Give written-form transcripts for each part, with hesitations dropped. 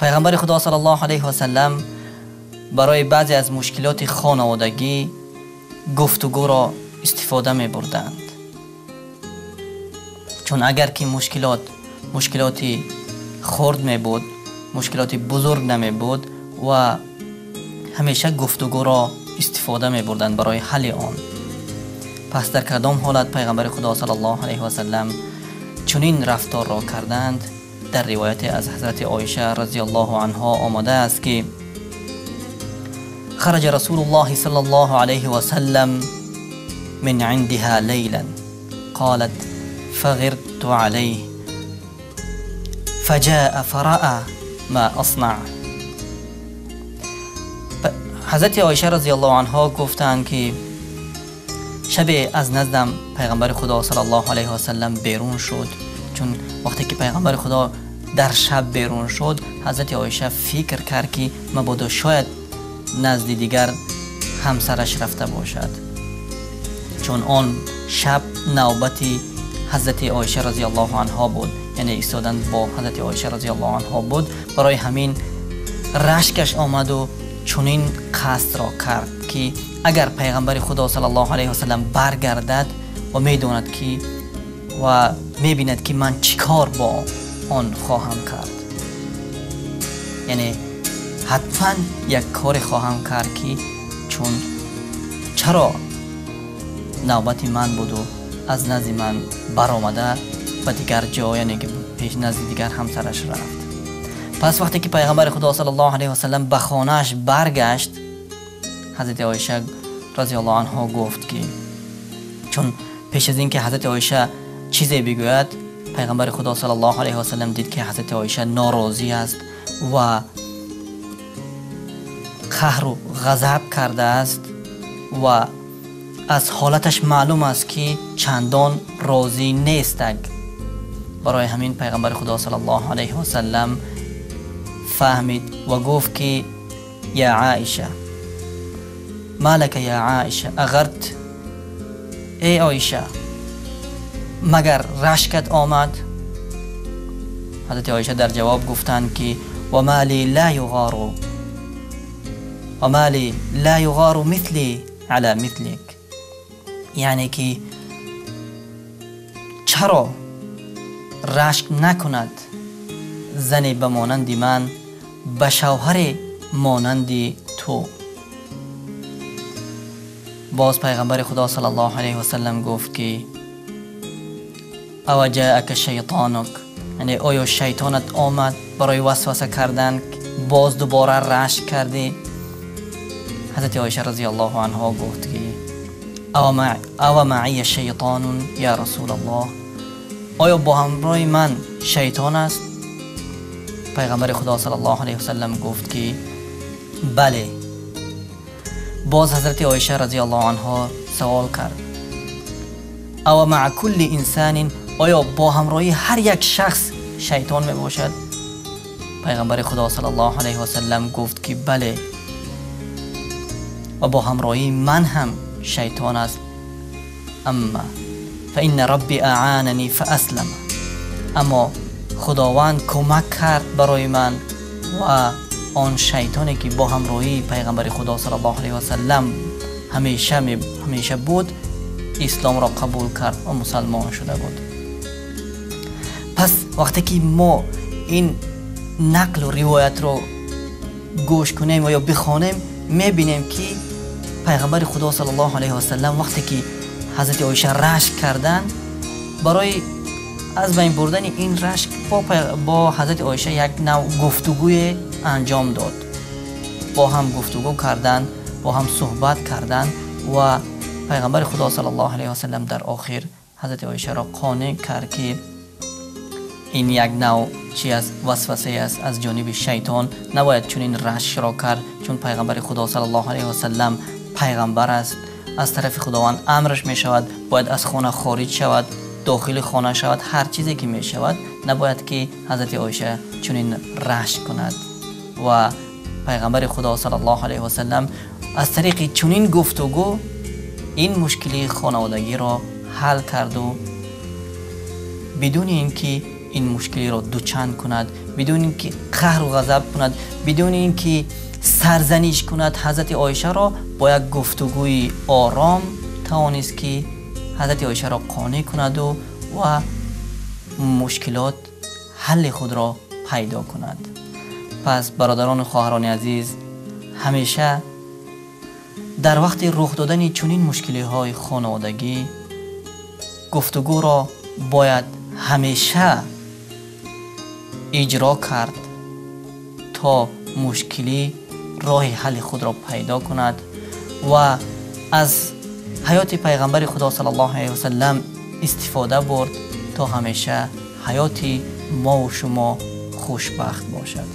Пайғамбари Худо саллаллоҳу алайҳи васаллам барои баъзе аз мушкилоти хонаводагӣ гуфтугӯро истифода мебурданд. Чун агар ки мушкилот мушкилоти хурд мебуд, мушкилоти бузург намебуд ва ҳамеша гуфтугӯро истифода мебурданд барои ҳалли он. Пас дар кадом ҳолат Пайғамбари Худо саллаллоҳу алайҳи васаллам чунин рафторро карданд? Дар ривояте аз ҳазрати Оиша разияллоҳу анҳо омадааст, ки خرج رسول الله صلى الله عليه وسلم من عندها ليلا قالت فغرت عليه فجاء فرأى ما أصنع. ҳазрати Оиша разияллоҳу анҳо гуфтанд, ки шабе аз наздам Пайғамбари Худо саллаллоҳу алайҳи васаллам берун шуд. Чун вақте ки Пайғамбари Худо дар шаб берун шуд, ҳазрати Оиша фикр кард, ки мабодо шояд назди дигар ҳамсараш рафта бошад, чун он шаб навбати ҳазрати Оиша разияллоҳу анҳо буд, яъне истодан бо ҳазрати Оиша разияллоҳу анҳо буд. Барои ҳамин рашкаш омаду чунин қасдро кард, ки агар Пайғамбари Худо саллаллоҳу алайҳи васаллам баргардад ва медонад ки ва мебинад, ки ман чӣ кор бо он хоҳам кард, яъне ҳатман як коре хоҳам кард, ки чун чаро навбати ман буду аз назди ман баромада ба дигар ҷо, яъне ки пеш назди дигар ҳамсараш рафт. Пас вақте ки Пайғамбари Худо саллаллоҳу алайҳи васаллам ба хонааш баргашт, ҳазрати Оиша разияллоҳу анҳо гуфт, ки чун пеш аз ин ки ҳазрати Оиша чизе бигӯяд, Пайғамбари Худо саллаллоҳу алайҳи васаллам дид, ки ҳазрати Оиша норозӣ аст ва қаҳру ғазаб кардааст ва аз ҳолаташ маълум аст, ки чандон розӣ нестак. Барои ҳамин Пайғамбари Худо саллаллоҳу алайҳи васаллам фаҳмид ва гуфт, ки я Аиша, ма лака я Аиша ағарт, эй Оиша, магар рашкат омад? Ҳазрати Оиша дар ҷавоб гуфтанд, ки ва ма ли ла юғару ва ма ли ла юғару мисли ала мислик, яъне ки чаро рашк накунад зане ба монанди ман ба шавҳаре монанди ту? Боз Пайғамбари Худо саллаллоҳу алайҳи васаллам гуфт, ки ава ҷаака шайтонук, яъне оё шайтонат омад барои васваса кардан, боз дубора рашк кардӣ? Ҳазрати Оиша разияллоҳу анҳо гуфт, ки ава маия шайтонун я расулаллоҳ, оё бо ҳамроҳи ман шайтон аст? Пайғамбари Худо саллаллоҳу алайҳи васаллам гуфт, ки бале. Боз ҳазрати Оиша разияллоҳу анҳо савол кард: ава маа кулли инсанин, оё бо ҳамроҳии ҳар як шахс шайтон мебошад? Пайғамбари Худо саллаллоҳу алайҳи васаллам гуфт, ки бале, ва бо ҳамроҳии ман ҳам шайтон аст. Амма фаинна рабби аъанани фааслама, аммо Худованд кӯмак кард барои ман ва он шайтоне, ки бо ҳамроҳии Пайғамбари Худо саллаллоҳу алайҳи васаллам ҳамеша буд, исломро қабул кард ва мусалмон шуда буд. Пас вақте ки мо ин нақлу ривоятро гӯш кунем ва ё бихонем, мебинем, ки Пайғамбари Худо саллаллоҳу алайҳи васаллам вақте ки ҳазрати Оиша рашк карданд, барои аз байн бурдани ин рашк бо ҳазрати Оиша як нав гуфтугӯе анҷом дод. Бо ҳам гуфтугӯ карданд, бо ҳам суҳбат карданд ва Пайғамбари Худо саллаллоҳу алайҳи васаллам дар охир ҳазрати Оишаро қонеъ кард, ки ин як нав чи аст, васвасае аст аз ҷониби шайтон, набояд чунин рашкро кард, чун Пайғамбари Худо саллаллоҳу алайҳи васаллам пайғамбар аст, аз тарафи Худованд амраш мешавад, бояд аз хона хориҷ шавад, дохили хона шавад, ҳар чизе ки мешавад, набояд ки ҳазрати Оиша чунин рашк кунад. Ва Пайғамбари Худо саллаллоҳу алайҳи васаллам аз тариқи чунин гуфтугӯ ин мушкилии хонаводагиро ҳал карду бидуни ин ки ин мушкилиро дучанд кунад, бидуни инки қаҳру ғазаб кунад, бидуни инки сарзаниш кунад, ҳазрати Оишаро бо як гуфтугӯи ором тавонист ки ҳазрати Оишаро қонеъ кунаду ва мушкилот ҳалли худро пайдо кунад. Пас бародарону хоҳарони азиз, ҳамеша дар вақти рух додани чунин мушкилиҳои хонаводагӣ гуфтугӯро бояд ҳамеша иҷро кард то мушкилӣ роҳи ҳалли худро пайдо кунад ва аз ҳаёти пайғамбари Худо саллаллоҳу алайҳи васаллам истифода бурд то ҳамеша ҳаёти мо ва шумо хушбахт бошад.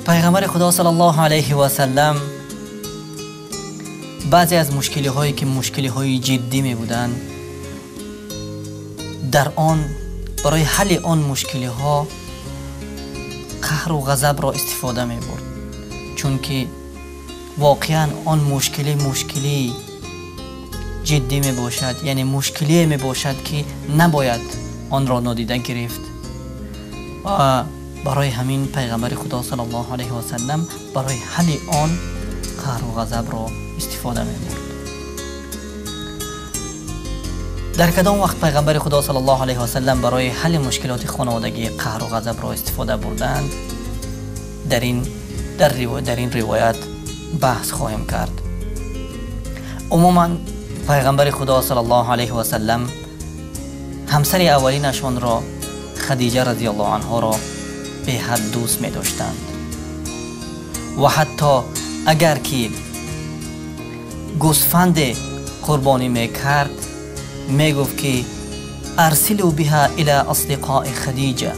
Пайғамбари Худо саллаллоҳу алайҳи васаллам баъзе аз мушкилиҳое ки мушкилиҳои ҷиддӣ мебуданд, дар он барои ҳалли он мушкилиҳо қаҳру ғазабро истифода мебурд, чунки воқеан он мушкилӣ мушкилии ҷиддӣ мебошад, яъне мушкилие мебошад ки набояд онро нодида гирифт. Ва барои ҳамин пайғамбари Худо саллаллоҳу алайҳи васаллам барои ҳалли он қаҳру ғазабро истифода мебурд. Дар кадом вақт пайғамбари Худо саллаллоҳу алайҳи васаллам барои ҳалли мушкилоти хонаводагӣ қаҳру ғазабро истифода бурданд? Дар ин ривоят баҳс хоҳем кард. Умуман пайғамбари Худо саллаллоҳу алайҳи васаллам ҳамсари аввалинашонро Хадиҷа разияллоҳу анҳоро беҳад дӯст медоштанд ва ҳатто агар ки гӯсфанде қурбонӣ мекард, мегуфт ки арсилу биҳа ила асдиқои Хадиҷа.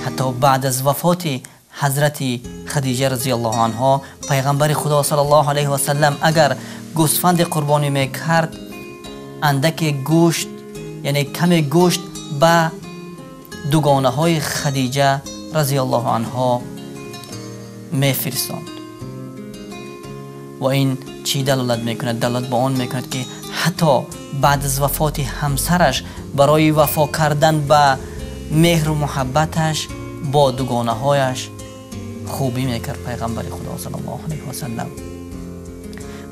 Ҳатто баъд аз вафоти ҳазрати Хадиҷа разияллоҳу анҳо пайғамбари Худо саллаллоҳу алайҳи васаллам агар гӯсфанде қурбонӣ мекард, андаке гӯшт, яъне каме гӯшт ба дугонаҳои Хадиҷа разияллоҳу анҳо мефирсонд. Ва ин чӣ далолат мекунад? Далолат ба он мекунад ки ҳатто баъд аз вафоти ҳамсараш барои вафо кардан ба меҳру муҳаббаташ бо дугонаҳояш хубӣ мекард пайғамбари Худо саллаллоҳу алайҳи васаллам.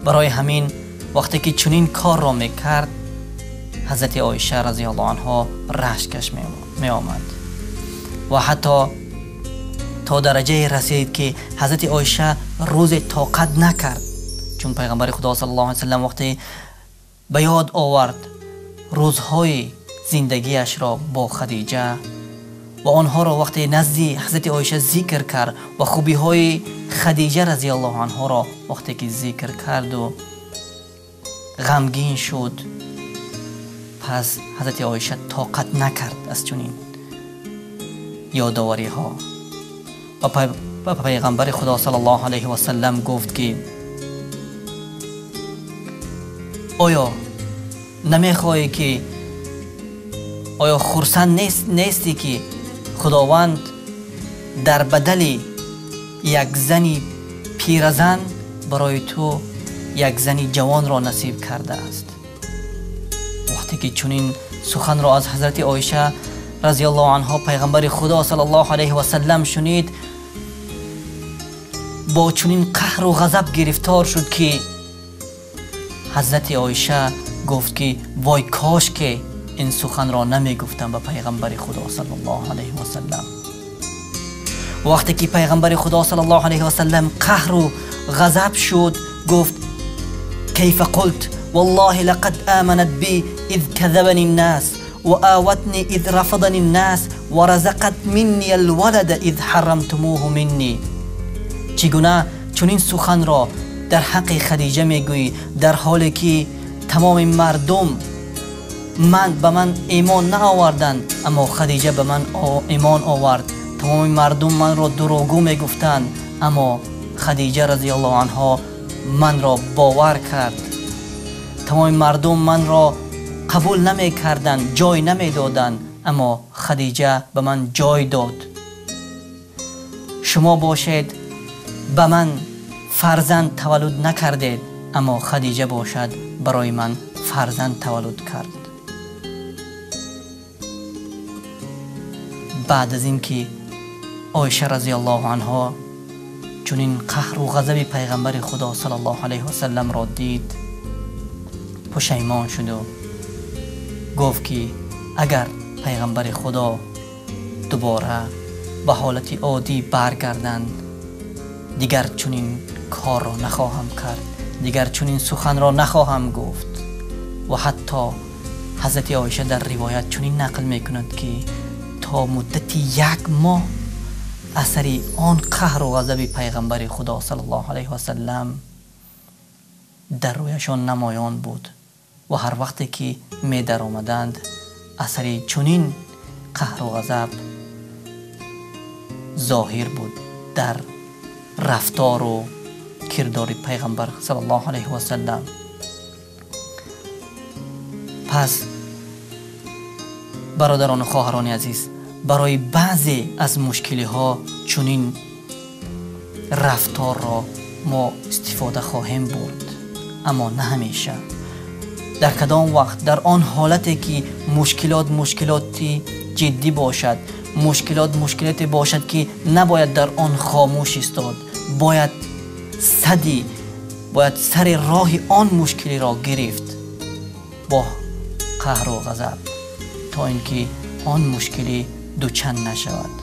Барои ҳамин вақте ки чунин корро мекард, ҳазрати Оиша разияллоҳу анҳо рашкаш меомад ва ҳатто то дараҷае расид ки ҳазрати Оиша рӯзе тоқат накард, чун пайғамбари Худо саллаллоҳу алайҳи васаллам вақте ба ёд овард рӯзҳои зиндагиашро бо Хадиҷа ва онҳоро вақте назди ҳазрати Оиша зикр кард ва хубиҳои Хадиҷа разияллоҳу анҳоро вақте ки зикр карду ғамгин шуд, пас ҳазрати Оиша тоқат накард аз чунин ёдовариҳо ва ба пайғамбари Худо саллаллоҳу алайҳи васаллам гуфт ки оё намехоҳӣ ки, оё хурсанд нестӣ ки Худованд дар бадали як зани пиразан барои ту як зани ҷавонро насиб кардааст? Вақте ки чунин суханро аз ҳазрати Оиша разияллоҳу анҳо пайғамбари Худо саллаллоҳу алайҳи васаллам шунид, бо чунин қаҳру ғазаб гирифтор шуд ки ҳазрати Оиша гуфт ки вой кош ки ин суханро намегуфтам ба пайғамбари Худо саллаллоҳу алайҳи васаллам. Вақте ки пайғамбари Худо саллаллоҳу алайҳи васаллам қаҳру ғазаб шуд, гуфт кайфа қулт валлоҳи лақад аманат би из казабани ннас ва аватни из рафадани ннас ва разақат минни алвалада из ҳарамтумуҳу минни. Чӣ гуна чунин суханро дар ҳаққи Хадиҷа мегӯӣ, дар ҳоле ки тамоми мардум ман ба ман имон наоварданд, аммо Хадиҷа ба ман имон овард. Тамоми мардум манро дурӯғгӯ мегуфтанд, аммо Хадиҷа разияллоҳу анҳо манро бовар кард. Тамоми мардум манро қабул намекарданд, ҷой намедоданд, аммо Хадиҷа ба ман ҷой дод. Шумо бошед ба ман фарзанд таваллуд накардед, аммо Хадиҷа бошад барои ман фарзанд таваллуд кард. Баъд аз ин ки Оиша разияллоҳу анҳо чунин қаҳру ғазаби пайғамбари Худо саллаллоҳу алайҳи васалламро дид, пушаймон шуду гуфт ки агар пайғамбари Худо дубора ба ҳолати оддӣ баргарданд, дигар чунин корро нахоҳам кард, дигар чунин суханро нахоҳам гуфт. Ва ҳатто ҳазрати Оиша дар ривоят чунин нақл мекунад ки то муддати як моҳ асари он қаҳру ғазаби пайғамбари Худо саллаллоҳу алайҳи васаллам дар рӯяшон намоён буд ва ҳар вақте ки медаромаданд, асари чунин қаҳру ғазаб зоҳир буд дар рафтору кирдори пайғамбар саллаллоҳу алайҳи васаллам. Пас бародарону хоҳарони азиз, барои баъзе аз мушкилиҳо чунин рафторро мо истифода хоҳем бурд, аммо на ҳамеша. Дар кадом вақт? Дар он ҳолате ки мушкилот мушкилоти ҷиддӣ бошад, мушкилот мушкилоте бошад ки набояд дар он хомӯш истод, бояд сари роҳи он мушкилиро гирифт бо қаҳру ғазаб, то ин ки он мушкилӣ дучанд нашавад.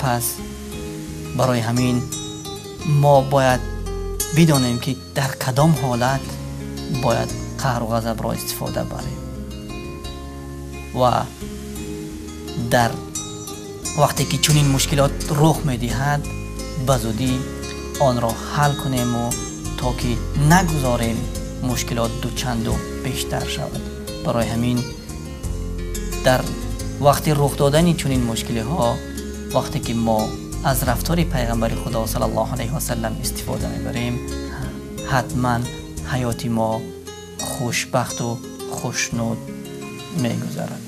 Пас барои ҳамин мо бояд бидонем ки дар кадом ҳолат бояд қаҳру ғазабро истифода барем ва дар вақте ки чунин мушкилот рух медиҳад, ба зудӣ онро ҳал кунему то ки нагузорем мушкилот дучанду бештар шавад. Барои ҳамин дар вақти рух додани чунин мушкилиҳо, вақте ки мо аз рафтори пайғамбари Худо саллаллоҳу алайҳи васаллам истифода мебарем, ҳатман ҳаёти мо хушбахту хушнуд мегузарад.